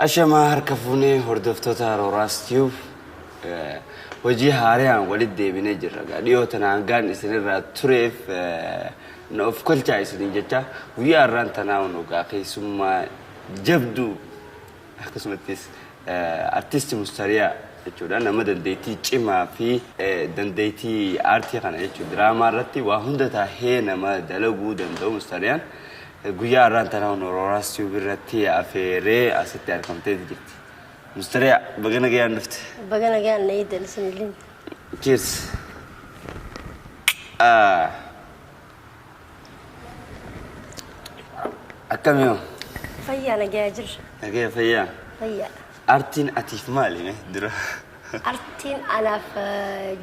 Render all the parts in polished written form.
Ashamaa harka fuunee hordoftoota Rooraas Tube hojii haaraan walitti deebinee jirra. Dhiyoo tana hangaan isinirraa tureef na of kolchaa isiniin jecha guyyaa har'aan tanaa onogaa keessummaa jabduu akkasumattis artisti Mustariyaa jechuudha. Nama dandeettii cimaa fi dandeettii aartii kana jechuudha. Diraamaa irratti waa hunda taahee nama dalaguu danda'u Mustariyaan. Guyyaa har'aan tanaa ono Rooraas Tube irratti afeeree asitti argamtee jirti. Mustariyaa, baga nagayaan dhufte. Baga nagaan na eegdan isinillee. Cheers. Akkami hoo? Fayyaa, nagayaa jirra. Nagaya, fayyaa. Fayyaa. Aartiin atiif maali mee dura? Artiin anaaf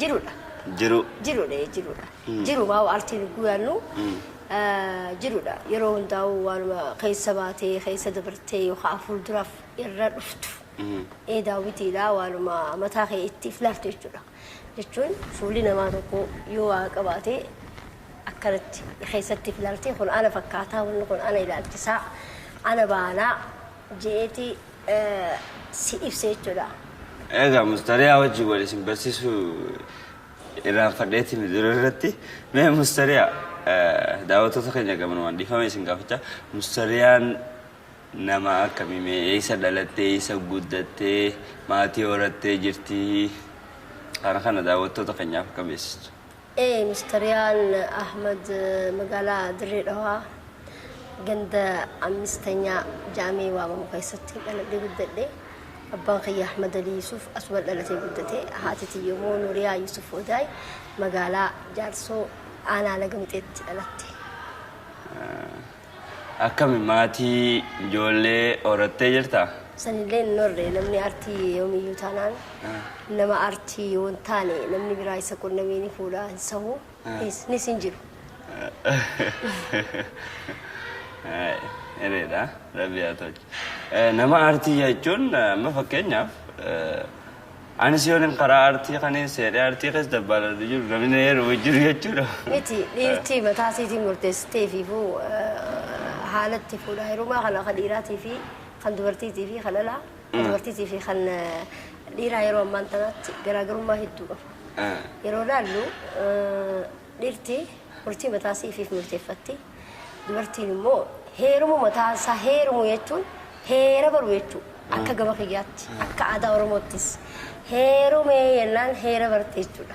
jirudha. Jiru. Jirudha, jirudha. Jiru maa artiin guyaannu jirudha. Yeroo hundaa'u waanuma keessa baatee keessa dabartee yookaan fuulduraaf irra dhuftu. Ee, daawwitiidha, waanuma mataa kee itti ilaaltu jechuudha. Jechuun fuulli namaa tokko yoo waa qabaate akkanatti keessatti ilaaltee, kun ana fakkaataa, wanni kun ana ilaalchisaa, ana baanaa je'eeti si ibsa jechuudha. Egaa Mustariyaa wajjin wal isin barsiisuu irraanfadheeti dura irratti. Mee Mustariyaa, daawwattoota keenya gamanumaan dhiifama isin gaafachaa. Mustariyaan nama akkamii mee? Eessa dhalattee, eessa guddattee, maatii horattee jirti? Kana kana daawwattoota keenyaaf akka beeksistu. Ee, Mustariyaan Ahmad magaalaa Dirree Dhawaa ganda Ammistanyaa jaamee waamamu keessatti dhaladhee guddadhe. Abbaan kiyya Ahmad Ali Yusuf asuma dhalatee guddate. Haati tiyya immoo Nuriyaa Yusuf Odaay magaalaa Jaarsoo aanaa Laga Mixeetti dhalatte. Akkami, maatii ijoollee horattee jirtaa? Sanillee hin horre. Namni artii yoomiyyuu taanaan nama artii yoo hin taane namni biraa isa qunnamee ni fuudha hin sahu, nis hin jiru. Hiriidha. Rabbi haa tolchu. Nama aartii jechuun amma fakkeenyaaf anis yoon karaa aartii kaniin seenee aartii keessa dabbaaladhu jiru namni na heerumu jiru jechuudha. Miti, dhiirtii mataa isiitiin murteessitee fiifuu haalatti fuudha heerumaa kana kan dhiiraatii fi kan dubartiitii fi kan dhalaa, kan dubartiitii fi kan dhiiraa yeroo ammaan tanaatti garaagarummaa hedduu qaba. Yeroo laallu dhiirti murtii mataa isiifiif murteeffatti. Dubartiin immoo heerumu mataa isaa, heerumu jechuun heera baru jechuudha. Akka gama kiyyaatti, akka aadaa Oromoottis heerumee jennaan heera barte jechuudha.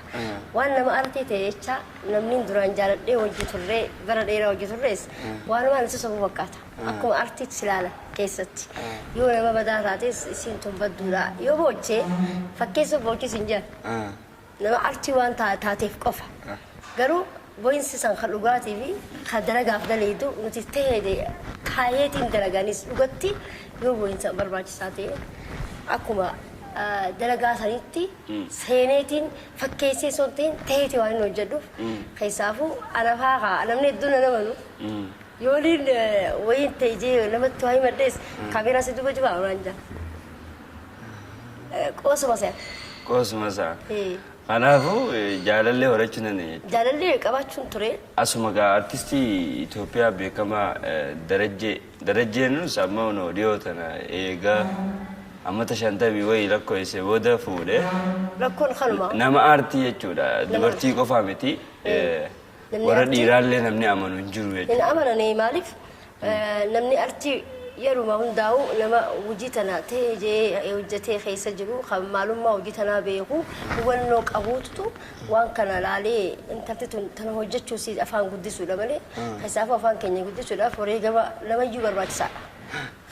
Waan nama artii ta'e jecha namni duraan jaaladhee hojii turree bara dheeraa hojii turrees waanumaan isa sobu fakkaata. Akkuma artiitti ilaala keessatti. Yoo nama badaa taates isiin tun badduudha. Yoo boochee fakkeessuuf boochis hin jiran. Nama artii waan taateef qofa. Garuu boo'insi san kan dhugaatii fi kan dalagaaf daleedu nuti ta'ee kaayeetiin dalaganis dhugatti yoo boo'insa barbaachisaa ta'e akkuma dalagaa sanitti seeneetiin fakkeessee osoo hin ta'in ta'eeti waan inni hojjedhuuf keessaafuu anafaa kaa namni hedduun na namanu. Yooliin wayiin ta'e jee namatti waa himadhees kaameeraa si duuba jira waan jaa. Qoosuma se'a. Qoosuma isaa. Kanaafuu jaalallee horachuu dandeenya jechuudha. Jaalallee qabaachuun ture. Asuma gaa artistii Itoophiyaa beekamaa Darajjee. Darajjeenus amma onoo dhiyoo tana eegaa ammata 50 wayii lakkoofse booda fuudhe. Rakkoon kanuma. Nama aartii jechuudha. Dubartii qofaa miti. Warra dhiiraallee namni amanu hin jiru Hin jechuudha. amananii, maaliif namni artii yeruma hundaa'u nama hojii tana ta'ee jee hojjetee keessa jiru, kan maalummaa hojii tanaa beeku, hubannoo qabuutu waan kana laalee intalti tun tana hojjechuu si afaan guddisuudha malee keessaafuu afaan keenya guddisuudhaaf wareegama namayyuu barbaachisaadha.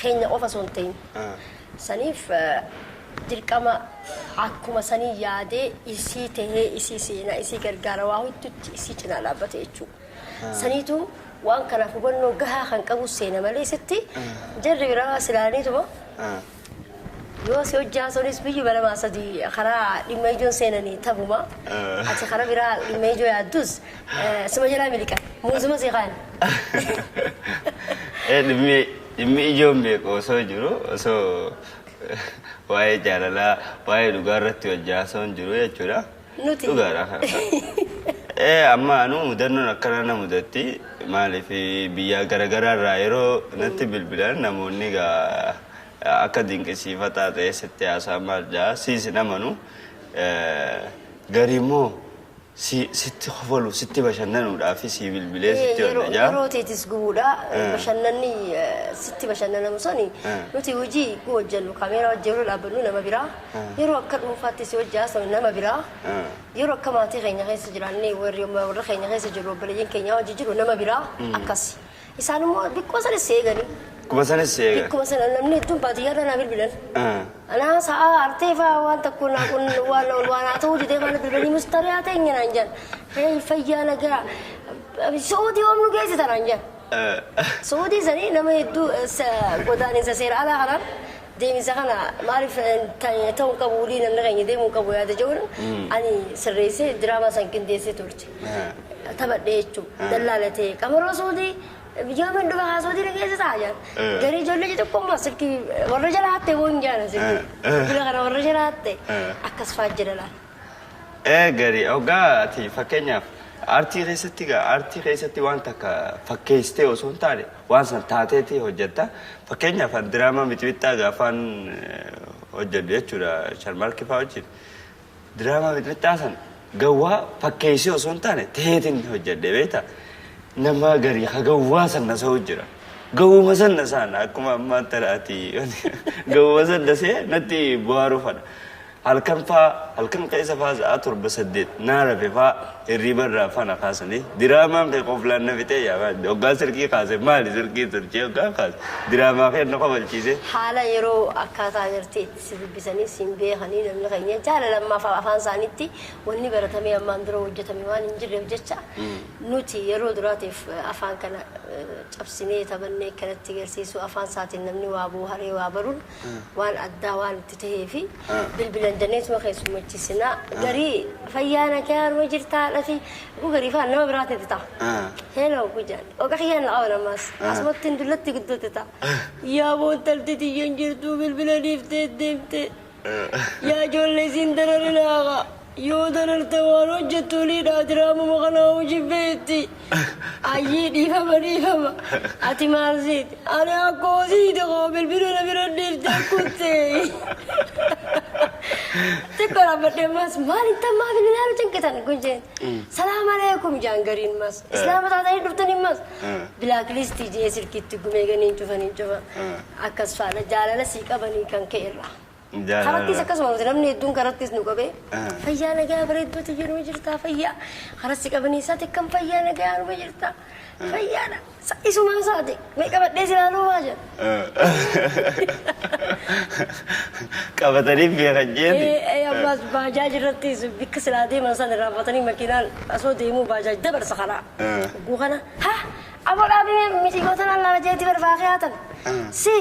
Keenya qofa osoo hin ta'in. Saniif dirqama akkuma sanii yaadee isii tahee isii seenaa isii gargaara waa hedduutti isii cinaa dhaabbate jechuudha. Saniitu waan kanaaf hubannoo gahaa kan qabu seena malee sitti jarri biraa silaalaniituma yoo si hojii haasonis biyyi lamaa sadii karaa dhimma ijoon seenanii taphuma. Ati karaa biraa dhimma ijoo yaaddus suma jalaa miliqan muuzuma si kaan. Dhimmi ijoon beeku osoo jiru, osoo waa'ee jaalalaa, waa'ee dhugaa irratti hojii haasoon jiru jechuudha. Nuti. Dhugaadha. Amma anu mudannoon akkana na mudatti, maaliif biyya garaagaraa irraa yeroo natti bilbilan namoonni gaa Akka dinqisiifataa ta'e sitti haasaa maal jaa siis hin amanu. Garii immoo sitti kofalu sitti bashannanuudhaaf si bilbilee sitti Yeroo onna jaa. Yeroo teetis gubuudha. Bashannanni sitti bashannanamu sani nuti hojii hojjennu kaameeraa hojii yeroo dhaabbannu nama biraa, yeroo akka dhuunfaatti si hojii haasa'u nama biraa, yeroo akka maatii keenya keessa jiraannee warri keenya keessa jiru obboleeyyiin keenya hojii jiru nama biraa akkasi. Isaan immoo bikkuma sanis eeganii. Akkuma sanis eega. Bikkuma sana namni hedduun baadiyyaarra naa bilbilan. Anaa sa'a artee fa'aa waan tokko naa kun waan waan haa ta'uu didee kana bilbilanii mustariyaa ta'e naan jedhan. Hee fayyaa nagaa Suudii oomnu geessita naan jedhan. Suudii sanii nama hedduu godaaninsa seera alaa kanaan deemisa kana maaliif ta'uu qabu walii namni keenya deemuu qabu yaada jedhuun ani sirreessee diraamaa san qindeessee turte. Taphadhee jechuudha. Dallaalatee qamaroo Suudii biyyooma dhufa haa Suudii na geessisaa jedhan. Garii ijoollee xixiqqoo silkii warra jala hatte boo hin jaalan silkii. Bila kana warra jala hatte akkas fa'aa jira laala. Garii hoggaa ati fakkeenyaaf aartii keessatti gaa aartii keessatti waan takka fakkeessitee osoo hin taane waan san taateeti hojjetta. Fakkeenyaaf an diraamaa mixmixaa gaafaan hojjedhu jechuudha Sharmarki fa'aa wajjin. Diraamaa mixmixaa san gawwaa fakkeessee osoo hin taane ta'eetiin hojjedhe beektaa. Nama garii ha gawwaa san na sa'u jira. Gawwuma san na saan akkuma ammaan tanaati gawwuma san na see natti bu'aaruu fadha. Halkan faa halkan keessa faa sa'a 7 8 naa rafe faa hirriba irraa fana kaasanii diraamaan kee qoflaan na fixee yaa hoggaa silkii kaase maali silkii turchee hoggaa kaase diraamaa kee na kofalchiise. Haala yeroo akkaataa agartee itti si dubbisanii siin beekanii namni keenya jaalala ammaa afaan isaaniitti wanni baratamee ammaan dura hojjetame waan hin jirreef jecha nuti yeroo duraatiif afaan kana cabsinee taphannee kanatti agarsiisu afaan isaatiin namni waa booharee waa baruun waan addaa waan itti tahee fi bilbilan jenneetuma keessummachiisinaa garii fayyaa nagaa harma jirtaa dhafi garii faan nama biraatti ta'a. Hello gujaan oqa kiyyaan na qaban ammaas asumatti hin dullatti guddootti ta'a. Yaa boontalti tiyyan jirtuu bilbila dhiiftee deemte. Yaa ijoollee siin dararinaaqa. Yoo dararte waan hojjettu liidhaa diraamuma kanaa hojii beetti. Ayyii dhiifama dhiifama. Ati maal siiti? Ani akkoo siiti koo bilbila na bira dhiiftee kutte. Xiqqoo dhaabbadhee ammas maal hin tammaa bilbilaa nu cinqitan kun jeen. Salaam aleekum jaan gariin mas. Islaama taatanii dhuftanii mas. Bilaaklistii jee silkiitti gumee ganiin cufanii cufa. Akkas faana jaalala sii qabanii kan ka'e irraa. Karattis akkasuma nuti namni hedduun karattis nu qabee fayyaa nagaa bareeddootti jiru jirtaa fayyaa karatti qabanii isaati akkam fayyaa nagaa numa jirtaa fayyaadha isumaa isaati mee qabadhee si ilaaluu maa jedha. Qabatanii beekan jeeti. Ammas baajaaj irrattis bikka silaa deeman san irraanfatanii makiinaan osoo deemuu baajaaj dabarsa karaa. Guu kana ha aboo dhaabimee mitigoota naan lama jeetti barbaaqee haatan. Si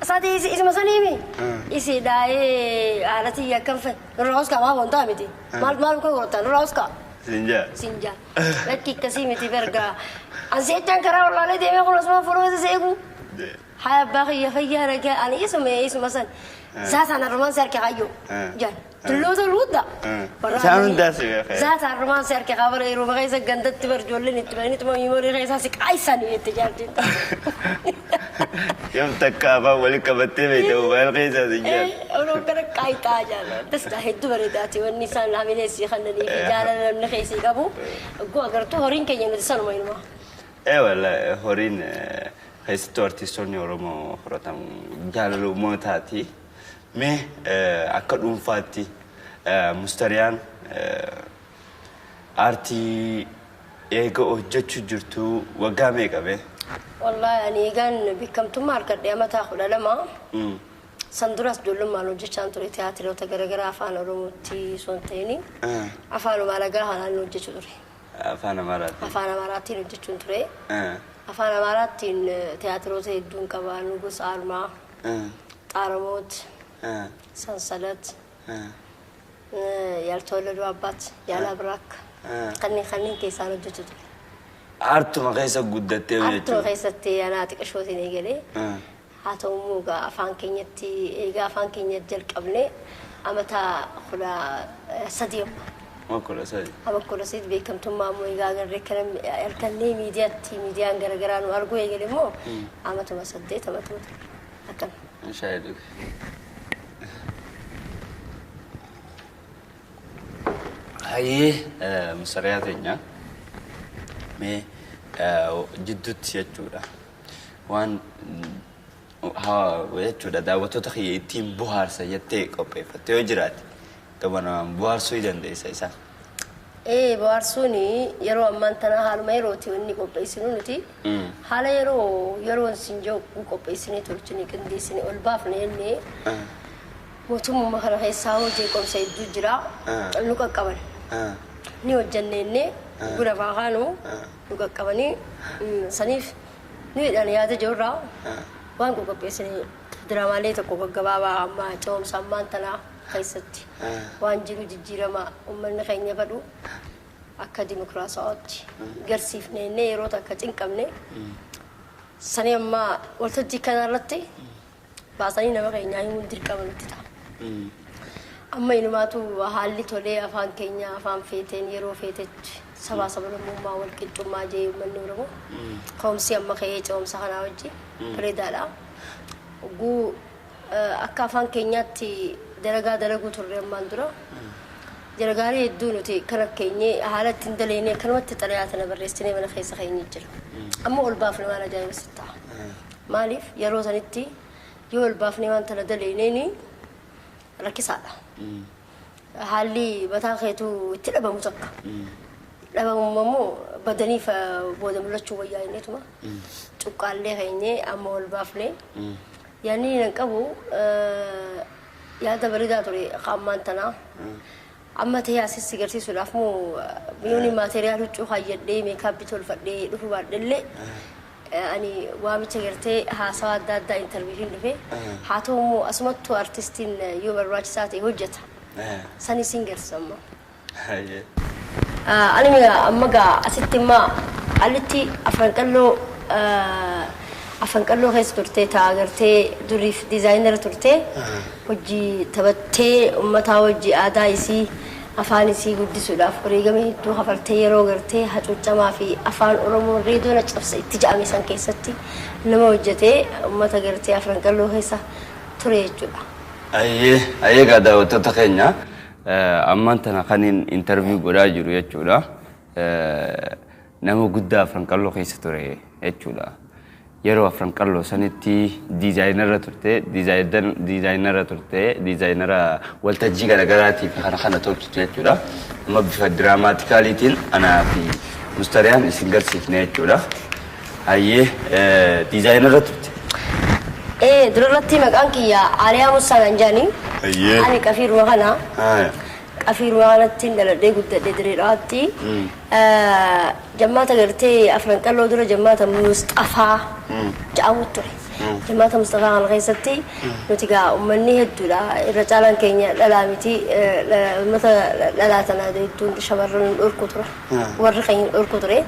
isaati isuma saniimi. Isi daa'ee haala akkam fedhe nurraa oskaa maa wantaa miti. Maal maal kun godhata nurraa oskaa. Sinjaa. Sinjaa. Lakki akkasii miti bergaa. Ansi jechaan karaa wallaalee deemee kun osuma fuula isa eegu. Haa abbaa kiyya fayyaa nagaa ani isuma isuma san. Zaataan arrumaan si harka kayyoo. Jaan. Tulloota luudda. Isaan hundaa si beekaa. Zaataan arrumaan si harka kabara yeroo keessa gandatti bar ijoolleen itti bahanii tuma miimorii keessaa si qaayisanii itti jaartiin. Yoom takka afaan walitti qabattee beekta mobaayil keessaa si jaan. Yeroo kana qaayitaa jaalala. Tas hedduu bareedaati wanni isaan hamilee sii kannanii fi jaalala namni keessii qabu. Guu agartuu horiin keenya nuti sanuma ilma. Wallaahi horiin keessattuu artistoonni Oromoo horatan jaalala uummataati. Mee akka dhuunfaatti mustariyaan aartii eega hojjechuu jirtu waggaa meeqa bee? Wallaahi ani eegaan beekamtummaa argadhe amataa 12. San duras ijoollummaan hojjechaan ture tiyaatiroota garaagaraa afaan Oromootti osoo hin ta'in afaan Amaaragaa kanaan hojjechuu ture. Afaan Amaaraatiin. Afaan Amaaraatiin hojjechuun ture. Afaan Amaaraatiin tiyaatiroota hedduun qaba. Nugus Armaa, Xaaramoot, Sansalat, ያልተወለዱ አባት, ያላብራክ kanneen kanneen keessaan hojjechuu ture. Aartuma keessa guddattee Aartuma jechuudha. keessatti anaa xiqqishootiin eegalee haa ta'u immoo egaa afaan keenyatti eegaa afaan keenya jalqabnee amata 13 amma. 13. Ama 13 beekamtummaa immoo egaa agarree kana halkannee miidiyaatti miidiyaan garaagaraa nu arguu eegale immoo amatuma 8 amatuma akkana. Shaayii dhugi. Hayyee Mustariyaa teenya mee jidduutti jechuudha waan jechuudha daawwattoota kiyya ittiin bohaarsa jettee qopheeffatte yoo jiraate gabanumaan bohaarsuu ni dandeessa isaan. Ee, bohaarsuun yeroo ammaan tana haaluma yerooti inni qopheessinu nuti. Haala yeroo yeroon sin jiru qopheessinee tolchine qindeessine ol baafne jennee mootummaa kana keessaa hojii qomsa hedduu jira. Nu qaqqaban. Ni hojjenne jennee gura baakaanu nu qaqqabanii saniif nu hidhan yaada jirurraa waan qopheessine diraamaalee tokko gaggabaabaa amma ce'umsa ammaan tanaa keessatti waan jiru jijjiirama uummanni keenya fedhu akka dimokiraasawaatti garsiifne jennee yeroo takka cinqabne sanii amma waltajjii kanarratti baasanii nama keenyaa himuun dirqama nutti ta'a. Amma inumaatu haalli tolee afaan keenya afaan feeteen yeroo feetetti sabaa sablammummaa wal qixxummaa jee uummanni Oromoo ka'umsi amma ka'ee ce'umsa kanaa wajjin bareedaadha. Oguu akka afaan keenyaatti dalagaa dalaguu turre ammaan dura. Dalagaalee hedduu nuti kana keenyee haala ittiin daleenee akkanumatti xalayaa tana barreessinee mana keessa keenye jira. Amma ol baafne waan ajaa'iba sitti ta'a. Maaliif yeroo sanitti yoo ol baafnee waan tana daleeneeni rakkisaadha. Haalli mataa keetuu itti dhabamu takka. Dhabamuma immoo badaniif booda mul'achuu wayyaa inneetuma. Cuqqaallee keenyee amma ol baafne. Yaadni nan qabu yaada bareedaa ture ammaan tanaa. Amma ta'ee asis si garsiisuudhaaf moo mi'oonni maateriyaal huccuu kaayyadhee meekaappii tolfadhee dhufuu baadhellee ani waamicha gartee haasawaa adda addaa intarviifiin dhufe. Haa ta'u immoo asumattuu artistiin yoo barbaachisaa ta'e hojjeta. Sanis hin garsiisa amma. Ani amma gaa asitti immoo alitti afran qalloo afran qalloo keessa turtee ta'a gartee duriif diizaayinara turtee hojii taphattee uummataa hojii aadaa isii afaan isii guddisuudhaaf wareegama hedduu kafaltee yeroo gartee hacuuccamaa fi afaan Oromoo reediyoon cabsa itti ja'ame san keessatti nama hojjetee uummata gartee afran qalloo keessa ture jechuudha. Ayyee ayyee gaa daawwattoota keenya ammaan tana kaniin interview godhaa jiru jechuudha. Nama guddaa afran qalloo keessa ture jechuudha. Yeroo afran qalloo sanitti diizaayinara turte, diizaayinara turte, diizaayinara waltajjii garaagaraatii fi kana kana tolchitu jechuudha. Amma bifa diraamaatikaaliitiin anaa fi Mustariyaan isin garsiifne jechuudha. Hayyee diizaayinara turte. Ee, durarratti maqaan kiyya Aaliyaa Musaa naan jedhani. Hayyee. Ani qafiiruma kana. Qafiiruma kanatti dhaladhee guddadhee Dirree Dhawaatti. Jammaata gartee afran qalloo dura jammaata Musxafaa jedhamu ture. Jammaata Musxafaa kana keessatti nuti gaa uummanni hedduudha. Irra caalaan keenya dhalaa miti. Uummata dhalaa tana hedduun shamarran dhorku ture. Warri keenya dhorku ture.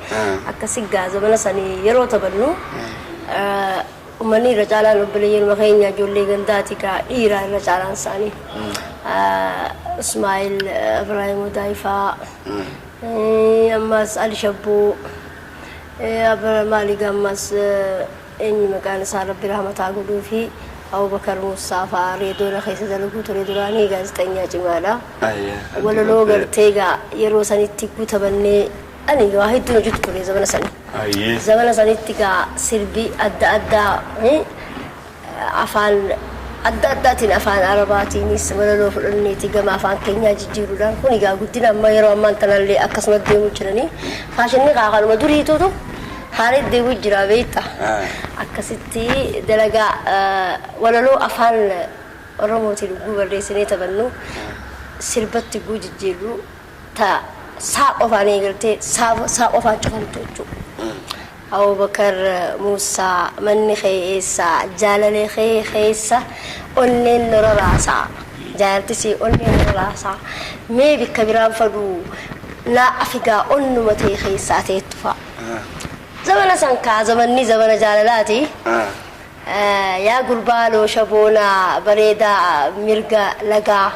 Akkasi gaa zamana sanii yeroo taphannu uummanni irra caalaan obboleeyyanuma keenya ijoollee gandaati gaa dhiiraa irra caalaan isaanii. Ismaa'il Ibraahim Daayifaa. Ammas Ali Shabboo maali ammas eenyu maqaan isaa Rabbi rahmataa godhuu fi Abubakar Muusaa fa'aa reediyoona keessa dalaguu ture duraanii gaazexeessaa cimaadha. Walaloo gartee gaa yeroo sanitti guutamannee ani waa hedduun hojjetu ture zamana sanii. Zamana sanitti gaa sirbi adda addaa afaan adda addaatiin afaan Arabaatiinis walaloo fudhanneeti gama afaan keenyaa jijjiiruudhaan kun egaa guddina amma yeroo ammaan tanallee akkasuma deemuu jiranii faashinni kanuma duriitutu haala deemuu jira beekta. Akkasitti dalagaa walaloo afaan Oromootiin guu barreessinee taphannu sirbatti guu jijjiirru ta saa qofaan eegaltee saa qofaan cufamtu jechuudha. Abubakar Musaa manni kee eessa jaalalee kee keessa onneen nora raasaa jaalaltisi onneen nora raasaa mee bikka biraan faduu naa afigaa onnuma ta'e keessaa ta'ettu fa'a. Zamana san kaa zamanni zamana jaalalaati. Yaa gurbaa loosha boonaa bareedaa mirga lagaa.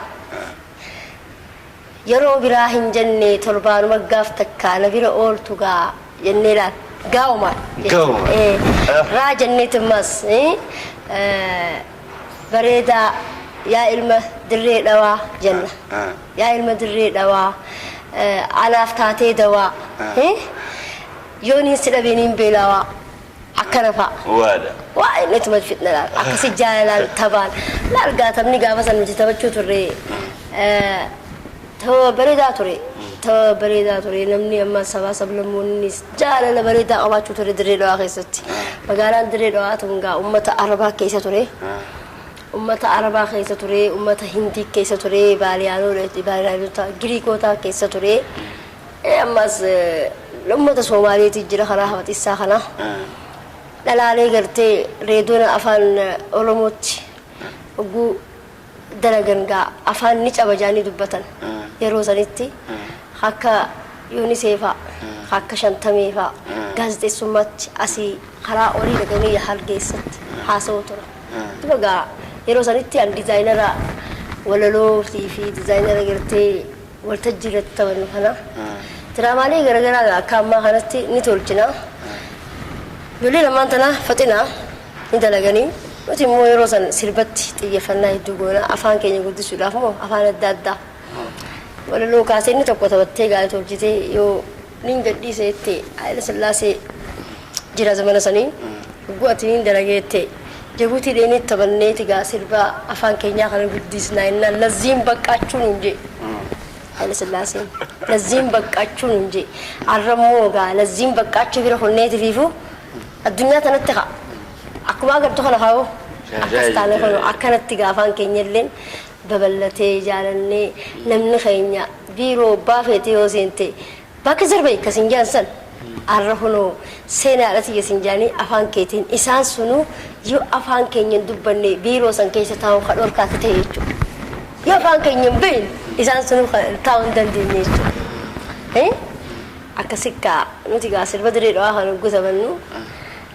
Yeroo biraa hin jenne torbaanuma gaaf takka na bira ooltu gaa jennee laal. Gaa'umaan. Gaa'umaan. Raa jenneetimmas Bareedaa yaa ilma Dirree Dhawaa jenna. Yaa ilma Dirree Dhawaa, anaaf taatee dawaa. Yooniin si dhabee niin beelawaa. Akkana fa'a. Waada. Waa inni ittuma fixna laal. Akkasi jaalalaan taphaan. Laal gaa taphni gaafa san nuti taphachuu turre tapha bareedaa ture. Tapha bareedaa ture. Namni amma sabaa sablammoonnis jaalala bareedaa qabaachuu ture Dirree Dhawaa keessatti. Magaalaan Dirree Dhawaa tun gaa uummata Arabaa keessa ture. Uummata Arabaa keessa ture, uummata Hindii keessa ture, Baaliyaanota, Giriikootaa keessa ture. Ammas uummata Soomaaliitu jira karaa Hawaxissaa kana. Dhalaalee gartee reedoona afaan Oromootti hogguu dalagan gaa afaan ni caba jaanii dubbatan. Yeroo sanitti akka Yuunisee fa'a, akka Shantamee fa'a gaazexeessummaatti asii karaa olii dhaqanii Hargeessatti haasa'uu turan. Duba gaa yeroo sanitti an dizaayinara walalootii fi dizaayinara gartee waltajjii irratti taphannu kana diraamaalee garaagaraa akka ammaa kanatti ni tolchina. Ijoollee lamaan tana faxina ni dalaganii, nuti immoo yeroo san sirbatti xiyyeeffannaa hedduu goona. Afaan keenya guddisuudhaaf moo afaan adda addaa walaloo kaasee inni tokko taphattee gaarii tolchitee yoo nin gadhiise jette, Haayila Sillaasee jira zamana sanii, hogguu ati nin dalagee jette Jabuutii dheenee taphanneeti gaa sirba afaan keenyaa kana guddisnaa jennaan, lazziin baqqaachuu nuun jee Haayila Sillaaseen, lazziin baqqaachuu nuun jee. Arrammoo gaa lazziin baqqaachuu bira konneeti fiifu addunyaa tanatti ka'a akkuma agartu kana kaa'u akkas taane kunu akkanatti gaa afaan keenya illeen babal'atee jaalannee namni keenya biiroo baafeeti yoo seente bakka zarba akkas hin jaan san arra kunoo seenaadha tiyya sin jaanii afaan keetiin isaan sunuu yoo afaan keenya hin dubbanne biiroo san keessa taa'uun ka dhorkaatti ta'e jechuudha. Yoo afaan keenya hin beekne isaan sunuu taa'uu hin dandeenye jechuudha. Akkasi gaa nuti gaa sirba Dirree Dhawaa kan hogguu taphannu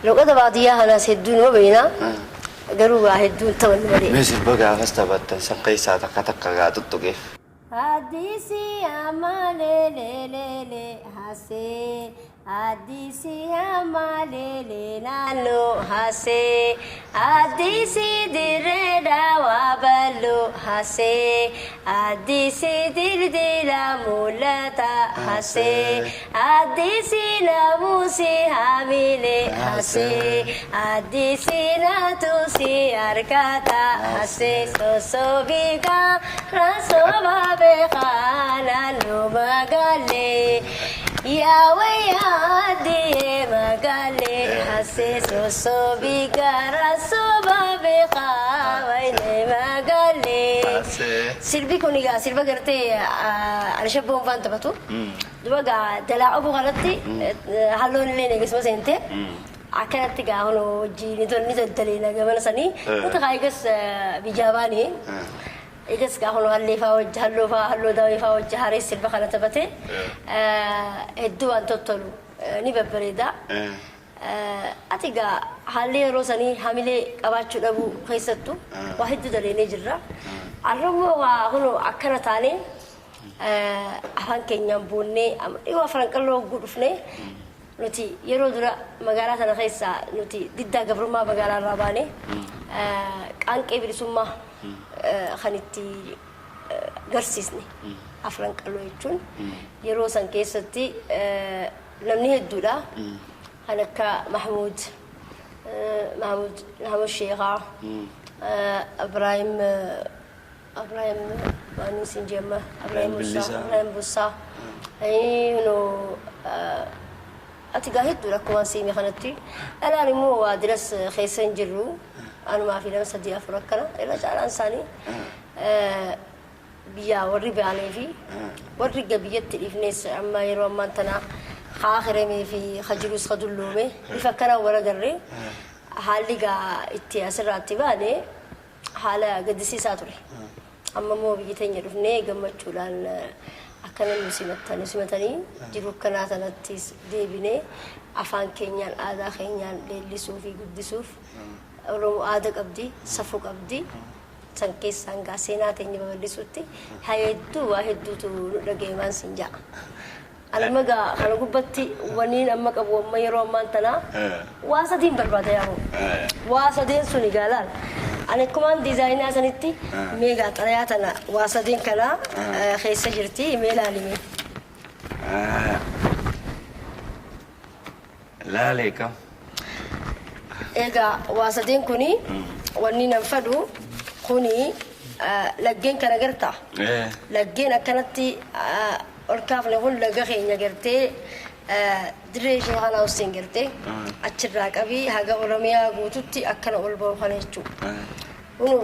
loqota baadiyyaa kanaas hedduu numa beekna, garuu gaa hedduu hin taphannu malee. Mee sirba gaafas taphattan san keessaa takka takka gaa tuttuqeef. Addisi amalelelele hase, addisi amalele naannoo hase, addisi Dirree Dhawaa bal'oo hase, addisi dildila mul'ata hase, addisi namusi hamile hase, addisi natusi harkata hase, sosobiga rasoba beekaa naannoo magaalee. Yaawee yaaddiye magaalee hase, sosobiga rasoba beekaa wayne magaalee. Sirbi kun egaa sirba gartee Alshabboon faan taphatu. Duba gaa jalaa obuu kanatti halloon illee eegasuma seente. Akkanatti gaa kun hojii ni tol ni daddaleena gamana sanii. Nuti kaa eegas biyyaa baane. Eegas gaa kun hallee faa wajji, halloo faa, halloo daawee faa wajji haree sirba kana taphate. Hedduu waan tottolu ni babbareeda. Ati gaa haalli yeroo sanii hamilee qabaachuu dhabuu keessattuu waa hedduu daleenee jirra. Arrammoo waa kun akkana taanee afaan keenyaan boonnee dhiyoo Afran Qalloo hogguu dhufnee, nuti yeroo dura magaalaa sana keessaa nuti diddaa gabrummaa magaalaa irraa baane qaanqee bilisummaa kan itti garsiisne Afran Qalloo jechuun yeroo san keessatti namni hedduudha. Kan akka Mahmud Sheekhaa, Ibrahim waan isin jeemma, Ibrahim Bussaa, Ibrahim Bussaa, no ati gaa hedduudha akkuma siime kanatti. Dhalaan immoo waa diras keessa hin jirru, anumaa fi nama sadii afur akkana. Irra caalaan isaanii biyyaa warri baanee fi warri biyyatti dhiifnes amma yeroo ammaan tana haa hiremee fi ha jirus ha dulloome bifa akkanaan wal agarree. Haalli gaa itti asirraatti baane haala gaddisiisaa ture. Amma immoo biyya teenya dhufnee gammachuudhaan akkana nu simattan, nu simatanii jiru akkanaa sanattis deebinee afaan keenyaan aadaa keenyaan leellisuu fi guddisuuf. Oromoo aadaa qabdi, safuu qabdi. San keessaan gaa seenaa teenya babal'isuutti hedduu waa hedduutu nu dhagayemaan sin ja'a. Anuma gaa kana gubbatti waniin amma qabu amma yeroo ammaan tanaa waa sadiin barbaada yaa'u. Waa sadeen suni gaa laal. Ani akkumaan diizaayinaa sanitti meegaa xalayaa tana waa sadeen kana keessa jirti mee ilaalime. Laalee kam? Egaa waa sadeen kuni wanni nan fadhu kuni laggeen kana gartaa. Laggeen akkanatti ol kaafne kun laga keenya gartee dirree ishee kana Hussein gartee achirraa qabii haga Oromiyaa guututti akkana ol bahu kana jechuudha.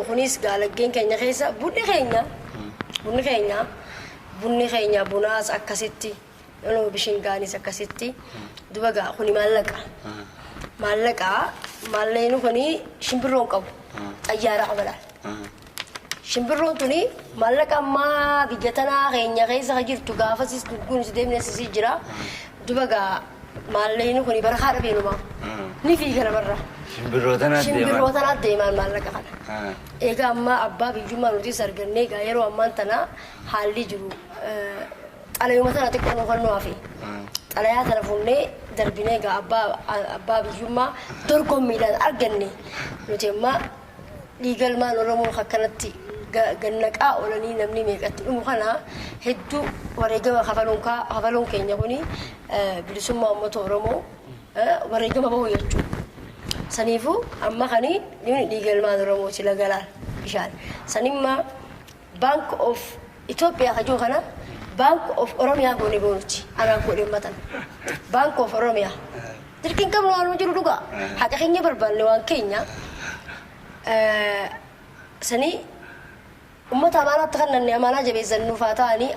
Kunis gaa laggeen keenya keessa bunni keenya bunni keenya bunni keenya bunaas akkasitti bishingaanis akkasitti duba gaa kuni maallaqa. Maallaqa maallaqni kuni shimbirroon qabu xayyaara qaba laal. Shimbirroon tuni maallaqa ammaa biyya tanaa keenya keessa jirtu gaafasis gurguunis deemnes jira. Duba gaa maallaqni kuni barakaa dhabeenuma. Ni fiiga namarra. Shimbirroo tanaa deemaan maallaqa kana. Egaa ammaa abbaa biyyummaa nutis argannee egaa yeroo ammaan tana haalli jiru xalayuma tana xiqqoo nu kan nu hafe. Xalayaa tana fuunnee darbinee egaa abbaa biyyummaa dorgommiidhaan arganne nuti ammaa dhiigalmaan Oromoo akkanatti gannaqaa oolanii namni meeqatti dhumu kana hedduu wareegama kafaluun keenya kuni bilisummaa uummata Oromoo wareegama bahu jechuudha. Saniifuu amma kani dhiigalmaan Oromooti lagalaan bishaan. Sanimmaa Bank of Itoophiyaa kajoo kana Bank of Oromiyaa goone goonuti anaan godheen matan. Bank of Oromiyaa. Dirqiin qabnu waanuma jiru dhugaa. Haqa keenya barbaanne waan keenya sanii ummata amaanaatti kannanne amaanaa jabeessan nuuf haa ta'anii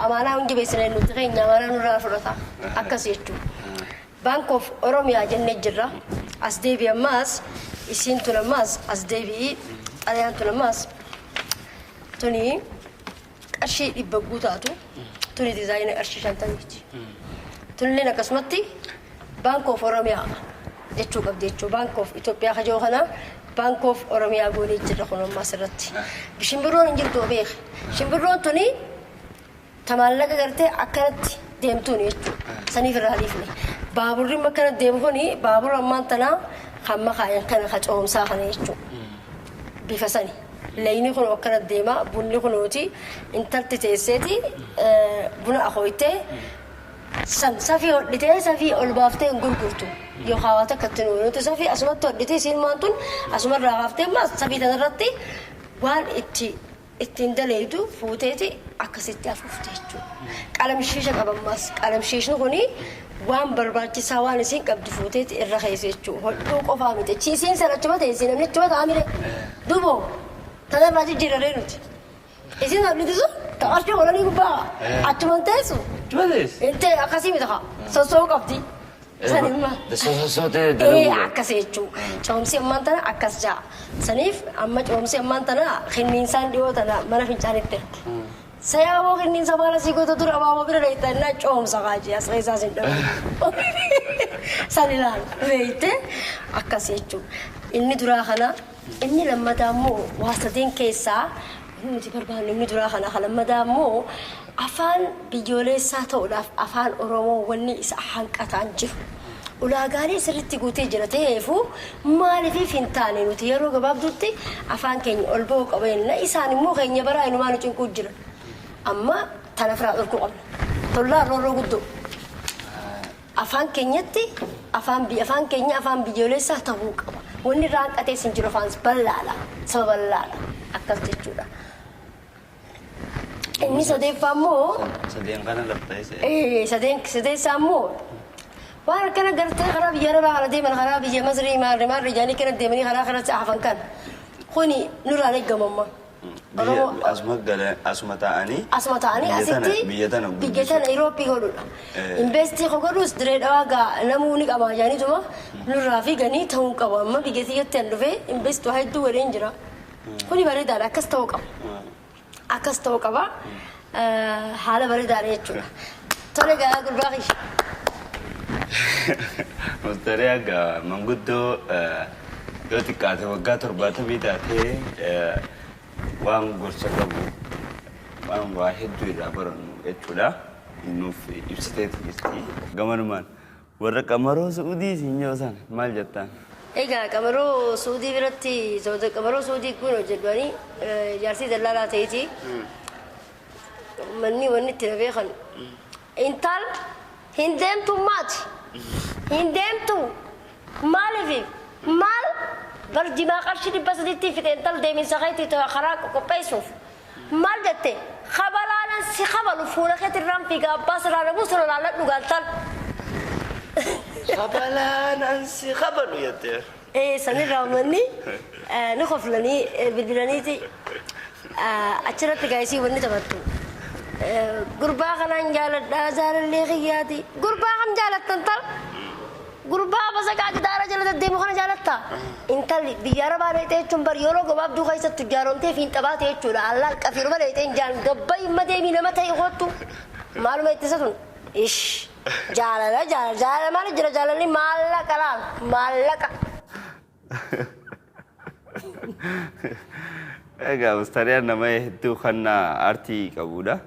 amaanaa hin jabeessine nuti keenya amaanaa nurraa fudhata akkas jechuudha. Bank of Oromiyaa jennee jirra. As deebi ammaas isiin tun ammaas as deebi'i xalayaan tun ammaas tuni qarshii 100 guutaatu tuni diizaayina qarshii 50ti. Tunilleen akkasumatti Bank of Oromiyaa jechuu qabdi jechuudha. Bank of Itoophiyaa kajoo kana Bank of Oromiyaa goonee jirra kun ammaas irratti. Shimbirroon hin jirtu beek. Shimbirroon tuni tamaallaqa gartee akkanatti deemtuun jechuudha. Saniif irraa dhiifne. Baaburri akkana deemu kuni baabura ammaan tanaa kan makaayan kana ka coomsaa kana jechuudha. Bifa sani. Layni kun akkana deema bunni kunuuti intalti teesseeti buna akooytee san safii hodhitee safii ol baaftee hin gurgurtu. Yookaan waan takka itti nuti safii asumatti hodhitee isiin maan tun asumarraa kaaftee ammas safii tanarratti waan ittiin daleeydu fuuteeti akkasitti afuufte jechuudha. Qalamshiisha qabammas qalamshiishni kuni waan barbaachisaa waan isiin qabdu fuuteeti irra keessa jechuudha. Hodhuu qofaa miti. Isiin sana achuma teessee namni achuma ta'a mire. Duboo tanarraa jijjiiraree nuti. Isiin hodhiti sun qarshii godhanii gubbaa achuma teessu. Achuma teessu? Intee akkasii miti haa sossoo'uu qabdi. Sanimma. Sossootee dalaguu. Akkas jechuudha. Coomsi ammaan tana akkas ja'a. Saniif amma coomsi ammaan tana kinniinsaan dhiyoo tana mana fincaanitti erge. Sayaaboo kinniinsa maala sii goota ture abaaboo bira dheeyta coomsa kaajii as keessaa sin dhabu. San ilaal beeyte akkas jechuudha. Inni duraa kana inni lammataa immoo waa sadeen keessaa nuti barbaannu inni duraa kana kan lammataa immoo afaan biyyoolessaa ta'uudhaaf afaan Oromoo wanni isa hanqataan jiru. Ulaagaalee sirriitti guutee jira ta'eefuu maaliif hin taane nuti yeroo gabaabduutti afaan keenya ol ba'uu qaba jenna isaan immoo keenya baraa inumaa nu cinquu jira. Amma tana firaa dhorkuu qabna. Tollaa roorroo guddoo. Afaan keenyatti afaan keenya afaan biyyoolessaa ta'uu qaba. Wanni irraa hanqatee sin jiru afaan bal'aadha. Saba bal'aadha. Akkas jechuudha. Inni sadeeffaa immoo. Sadeen kana laftee. Sadeessaa immoo waan akkana gartee karaa biyya Arabaa kana deeman karaa biyya Masrii maarri maarri jaanii kana deemanii karaa kanatti hafan kan kuni nurraan eeggamamma. Asuma taa'anii. Asuma taa'anii asitti biyya tana Irooppii godhudha. Investii godhus diree dhawaa gaa namuu ni qaba jaaniituma nurraa fi ganii ta'uu qaba amma biyya tiyyatti an dhufee investii waa hedduu godheen jira. Kuni bareedaadha akkas ta'uu qaba. Akkas ta'uu qaba haala bareedaadha jechuudha. Tole gaa gurbaa kiyya. Mustariyaa gaa manguddoo yoo xiqqaate waggaa 70 taatee waan gorsa qabu waan waa hedduu irraa barannu jechuudha. Nuuf ibsiteetu jirti. Gamanumaan warra qamaroo Su'uudii siin yoo san maal jettaan? Egaa Qamaroo Suudii biratti, Qamaroo Suudii kun hojjedhanii jaarsii dallaalaa ta'eeti. Manni wanni itti na beekan. Intal hin deemtu maati. Hin deemtu. Maaliif? Maal bar jimaa qarshii 300tti fixe intal deeminsa keetii karaa qopheessuuf. Maal jette? Kabalaanan si kabalu fuula keetti irraan fiiga, abbaa sirraa namuu sirra laalladhu gaaltal. Kabalaanan si kabalu jettee. Ee, sanirraa uummanni ni koflanii bilbilaniiti achirratti gaayisii wanni taphattu. Gurbaa kanaan jaaladhaa, jaalallee kiyyaati. Gurbaa kam jaalattan tal? Gurbaa basaqaa gidaara jala deddeemu kana jaalatta? Intalli biyya arabaa dheexee jechuun bar yeroo gabaabduu keessatti tujjaaromtee fiinxabaa ta'e jechuudha. Allaal qafiiruma dheexee hin jaan gabba himma deemii nama ta'e kottu. Maaluma ittisa tun? Ish, jaalala jaalala jaalala maali jira, jaalalli maallaqa laal maallaqa. Egaa Mustariyaan nama hedduu kan aartii qabudha.